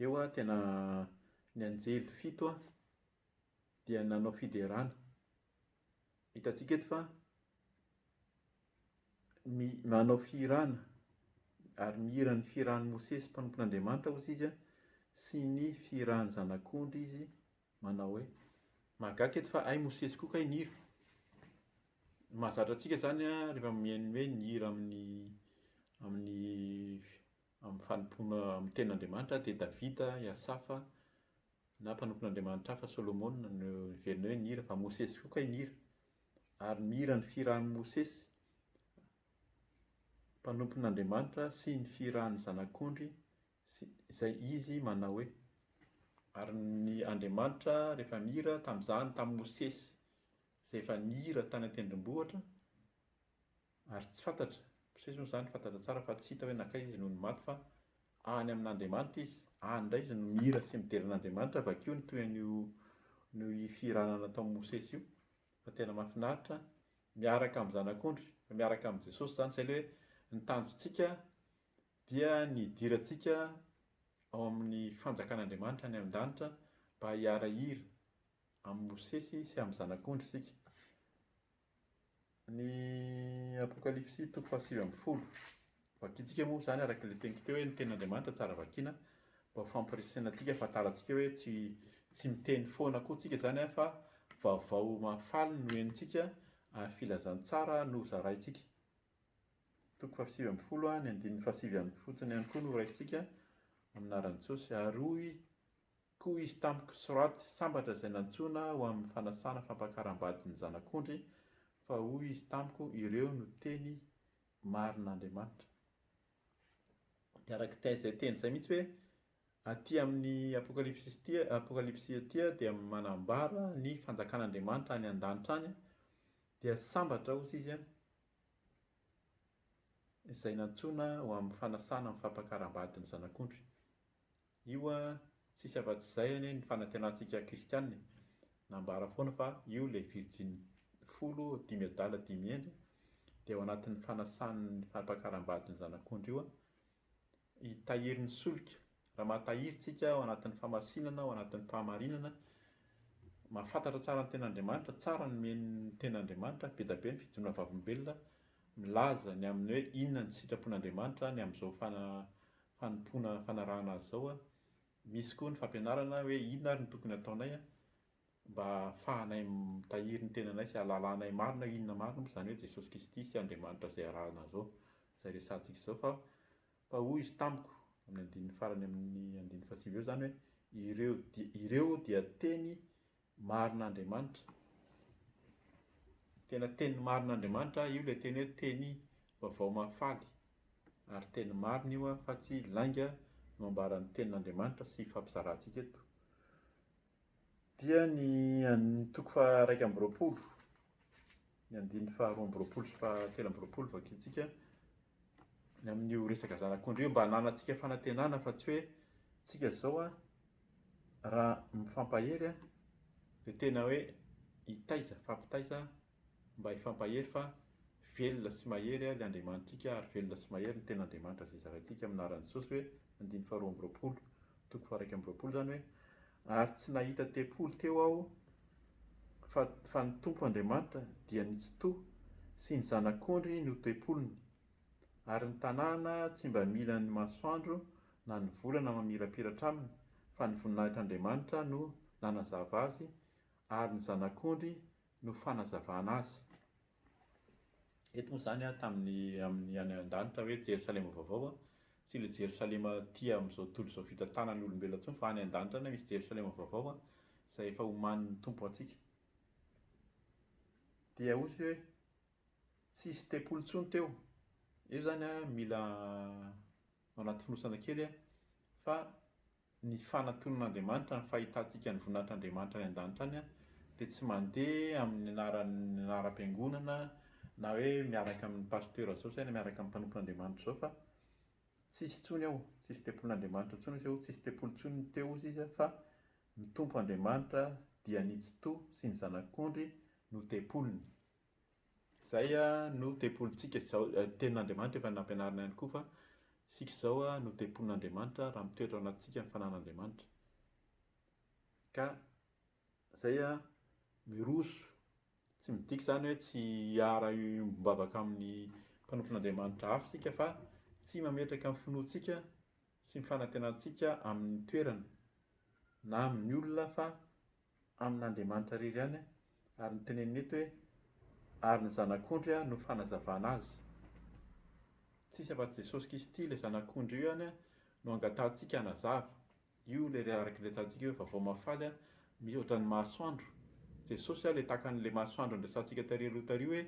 Eo aho tena ny anjely fito aho dia nanao fiderana. Hitantsika eto fa manao fihirana ary mihira ny fihiran'i Mosesy mpanompon'Andriamanitra hozy izy sy ny fihiran'ny zanak'ondry izy manao hoe mahagaga eto fa hay Mosesy koa kay nihira. Ny mahazatra antsika izany rehefa mihaino hoe nihira amin'ny amin'ny amin'ny fanompoana amin'ny tenin'Andriamanitra dia Davida, i Asafa, na mpanompon'Andriamanitra hafa Solomona no heverina hoe nihira fa Mosesy koa kay nihira. Ary mihira ny fihiran'i Mosesy mpanompon'Andriamanitra sy ny fihiran'ny zanak'ondry sy izay izy manao hoe. Ary ny Andriamanitra rehefa mihira tamin'izany tamin'i Mosesy izay efa nihira tany an-tendrombohitra ary tsy fantatra, Mosesy moa izany fantatra tsara fa tsy hita hoe nankaiza izy nony maty fa any amin'Andriamanitra izy, any indray izy no mihira sy midera an'Andriamanitra, vakio ny tohin'io ny fihirana nataon'i Mosesy io fa tena mahafinaritra, miaraka amin'ny zanak'ondry, miaraka amin'i Jesosy izany, izay ilay hoe ny tanjontsika dia ny hidirantsika ao amin'ny fanjakan'Andriamanitra any an-danitra mba hiara-hira amin'i Mosesy sy amin'ny Zanak'ondry isika. Ny Apokalypsy toko faha-19. Vakintsika moa izany araka ilay teniko teo hoe ny tenin'Andriamanitra tsara vakiana mba ho fampirisihana antsika hahafantarantsika hoe tsy tsy miteny foana koa tsika izany fa vaovao mahafaly no henontsika ary filazantsara no zaraintsika. Toko faha-19 ny andininy fahasivy ihany fotsiny ihany koa no raisintsika amin'ny anaran'i Jesosy. Ary hoy Koa izy tamiko, Soraty, sambatra izay nantsoina ho amin'ny fanasana fampakaram-badin'ny Zanak'ondry, fa hoy izy tamiko, Ireo no teny marin'Andriamanitra. Dia araka izay teny izay mihitsy hoe aty amin'ny Apokalypsy ity, Apokalypsy aty dia manambara ny fanjakan'Andriamanitra any an-danitra any, dia sambatra hozy izy izay nantsoina ho amin'ny fanasana amin'ny fampakaram-badin'ny Zanak'ondry. Io an, tsisy afa-tsy izay anie ny fanantenantsika kristiana e! Nambara foana fa io ilay virjiny folo, dimy adala, dimy hendry. dia ao anatin'ny fanasan'ny fampakaram-badin'ny Zanak'ondry io hitahiry ny solika. Raha mahatahiry tsika ao anatin'ny fahamasinana, ao anatin'ny fahamarinana, mahafantatra tsara ny ten'Andriamanitra, tsara ny mino ny ten'Andriamanitra, be dia be ny fijoroana vavolombelona milaza ny amin'ny hoe inona ny sitrapon'Andriamanitra ny amin'izao fanompoana fanarahana azy izao. Misy koa ny fampianarana hoe inona ary no tokony hataonay mba hahafahanay mitahiry ny tenanay sy hahalalanay marina hoe inona marina moa izany hoe Jesosy Kristy sy Andriamanitra izay arahana izao, izay resahantsika izao fa fa hoy izy tamiko amin'ny andininy farany amin'ny andininy fahasivy eo izany hoe ireo dia ireo dia teny marin'Andriamanitra. Tena teny marin'Andriamanitra io ilay teny hoe teny vaovao mahafaly ary teny marina io fa tsy lainga no ambaran'ny tenin'Andriamanitra sy ifampizarantsika eto. Dia ny toko faha-21, ny andininy faha-22 sy faha-23 vakintsika ny amin'io resaka zanak'ondry io mba hananantsika fanantenana fa tsy hoe tsika izao a raha mifampahery a dia tena hoe hitaiza, fampitaiza mba hifampahery fa velona sy mahery ilay Andriamanitsika ary velona sy mahery ny tena Andriamanitra izay zaraintsika amin'ny anaran'i Jesosy hoe andininy faha-22 toko faha-21 izany hoe ary tsy nahita tempoly teo aho fa fa ny Tompo Andriamanitra dia ny Tsitoha sy ny Zanak'ondry no tempoliny ary ny tanàna tsy mba mila ny masoandro na ny volana mamirapiratra aminy fa ny voninahitr'Andriamanitra no nanazava azy ary ny Zanak'ondry no fanazavana azy. Eto moa izany tamin'ny amin'ny any an-danitra hoe Jerosalema vaovao, tsy ilay Jerosalema aty amin'izao tontolo izao vita tanan'ny olombelona intsony fa any an-danitra any misy Jerosalema vaovao izay efa omanin'ny Tompo antsika. Dia hoy izy hoe tsisy tempoly intsony teo. Eo izany mila ao anaty fonosana kely fa ny fanatonan'Andriamanitra, ny fahitantsika ny voninahitr'Andriamanitra any an-danitra any dia tsy mandeha amin'ny anaran'ny anaram-piangonana na hoe miaraka amin'ny pasteur izao sa miaraka amin'ny mpanompon'Andriamanitra izao fa tsisy intsony ao, tsisy tempolin'Andriamanitra intsony izy ao, tsisy tempoly intsony teo hozy izy fa ny Tompo Andriamanitra dia ny Tsitoha sy ny Zanak'ondry no tempoliny. Izay no tempolintsika izao, tenin'Andriamanitra efa nampianarina ihany koa fa isika izao no tempolin'Andriamanitra raha mitoetra ao anatintsika ny fanan'Andriamanitra. Ka izay miroso, tsy midika izany hoe tsy hiara-hiombom-bavaka amin'ny mpanompon'Andriamanitra hafa isika fa tsy mametraka ny finoantsika sy ny fanantenantsika amin'ny toerana na amin'ny olona fa amin'Andriamanitra irery ihany ary ny teneniny eto hoe ary ny zanak'ondry no fanazavana azy. Tsisy afa-tsy Jesosy Kristy ilay zanak'ondry io ihany no angatahantsika hanazava. Io ilay araka ilay resahantsika hoe vaovao mahafaly misy ohatran'ny masoandro. Jesosy ilay tahaka an'ilay masoandro niresahantsika tary aloha tary hoe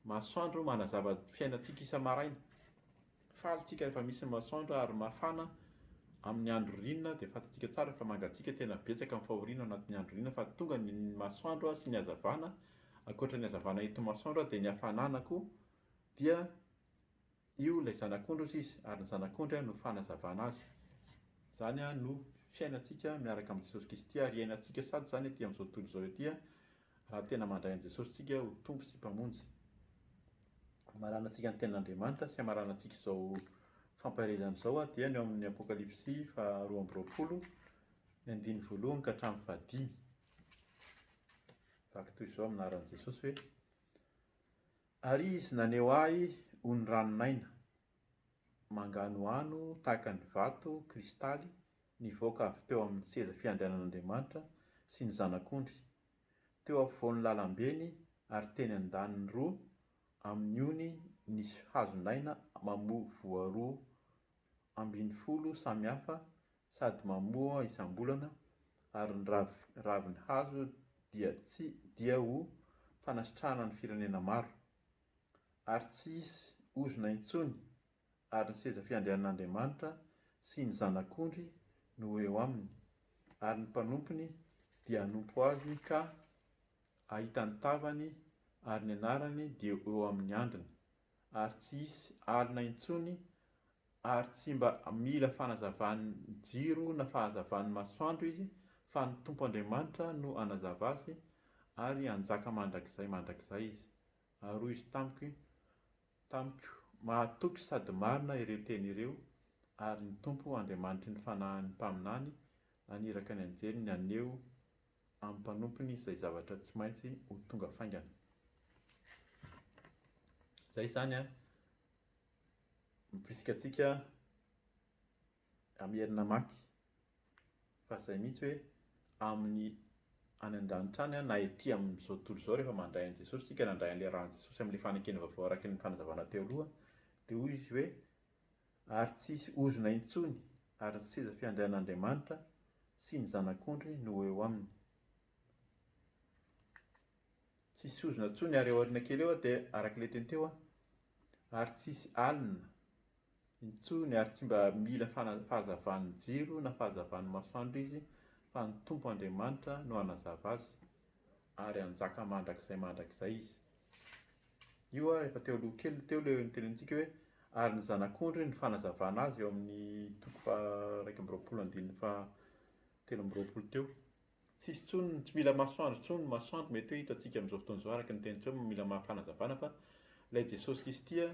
masoandro manazava fiainantsika isa-maraina. Faly tsika rehefa misy ny masoandro ary mafana amin'ny andro ririnina dia fantatsika tsara fa mangatsiaka tena betsaka ny fahoriana ao anatin'ny andro ririnina fa tonga ny masoandro sy ny hazavana ankoatra ny hazavana entin'ny masoandro dia ny hafanana koa dia io ilay zanak'ondry hozy izy ary ny zanak'ondry no fanazavana azy izany no fiainantsika miaraka amin'i Jesosy Kristy ary iainantsika sady izany ety amin'izao tontolo izao ety raha tena mandray an'i Jesosy tsika ho Tompo sy Mpamonjy. Hamaranantsika ny tenin'Andriamanitra sy hamaranantsika izao fampaherezana izao dia ny ao amin'ny Apokalypsy faha 22 ny andininy voalohany ka hatramin'ny fahadimy. Vaky toy izao amin'ny anaran'i Jesosy hoe Ary izy naneho ahy ony ranon'aina, manganohano tahaka ny vato kristaly nivoaka avy teo amin'ny seza fiandrianan'Andriamanitra sy ny Zanak'ondry, teo afovoan'ny lalambeny ary teny an-daniny roa amin'ny ony nisy hazon'aina mamoa voa 12 samy hafa sady mamoa isam-bolana, ary ny ravin'ny hazo dia tsy dia ho fanasitrahana ny firenena maro. Ary tsy hisy ozona intsony, ary ny seza fiandrianan'Andriamanitra sy ny Zanak'ondry no ho eo aminy, ary ny mpanompony dia hanompo azy ka hahita ny tavany, ary ny anarany dia ho eo amin'ny handriny. Ary tsy hisy alina intsony, ary tsy mba mila fanazavan'ny jiro na fahazavan'ny masoandro izy, fa ny Tompo Andriamanitra no hanazava azy, ary hanjaka mandrakizay mandrakizay izy. Ary hoy izy tamiko. Tamiko, mahatoky sady marina ireo teny ireo, ary ny Tompo Andriamanitry ny fanahin'ny mpaminany naniraka ny anjeliny haneho amin'ny mpanompony izay zavatra tsy maintsy ho tonga faingana. Izay izany an, mampirisika antsika hamerina hamaky fa izay mihitsy hoe amin'ny any an-danitra any na ety amin'izao tontolo izao rehefa mandray an'i Jesosy isika, nandray an'ilay ran'i Jesosy amin'ilay fanekena vaovao araka ny fanazavana teo aloha, dia hoy izy hoe ary tsy hisy ozona intsony ary ny seza fiandrianan'Andriamanitra sy ny Zanak'ondry no ho eo aminy. Tsy hisy ozona intsony ary eo aoriana kely eo dia araka ilay teny teo ary tsy hisy alina intsony ary tsy mba mila fahazavan'ny jiro na fahazavan'ny masoandro izy fa ny Tompo Andriamanitra no hanazava azy ary hanjaka mandrakizay mandrakizay izy. Io ary efa teo aloha kely teo ilay nitenenintsika hoe ary ny zanak'ondry ny fanazavana azy eo amin'ny toko faha-21 andininy faha-23 teo. Tsisy intsony, tsy mila masoandro intsony, ny masoandro mety hoe hitantsika amin'izao fotoana izao araka ny teny teo mila fanazavana fa ilay Jesosy Kristy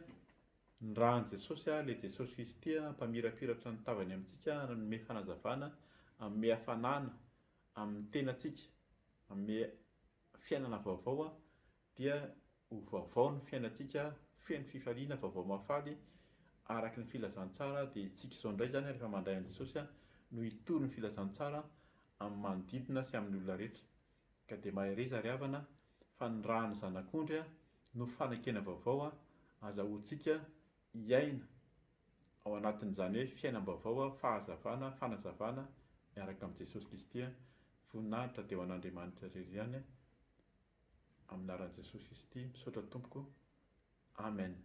Ny ran'i Jesosy, ilay Jesosy Kristy mpamirapiratra ny tavany amintsika, hanome fanazavana, hanome hafanana amin'ny tenantsika, hanome fiainana vaovao, dia ho vaovao ny fiainantsika, feno fifaliana, vaovao mahafaly, araka ny filazantsara, dia isika izao indray izany rehefa mandray an'i Jesosy no hitory ny filazantsara amin'ny manodidina sy amin'ny olona rehetra. Ka dia mahereza ry havana fa ny ràn'ny Zanak'ondry no fanekena vaovao azahoantsika hiaina ao anatin'izany hoe fiainam-baovao, fahazavana, fanazavana miaraka amin'i Jesosy Kristy. Voninahitra dia ho an'Andriamanitra irery ihany. Amin'ny anaran'i Jesosy Kristy, misaotra Tompoko. Amen.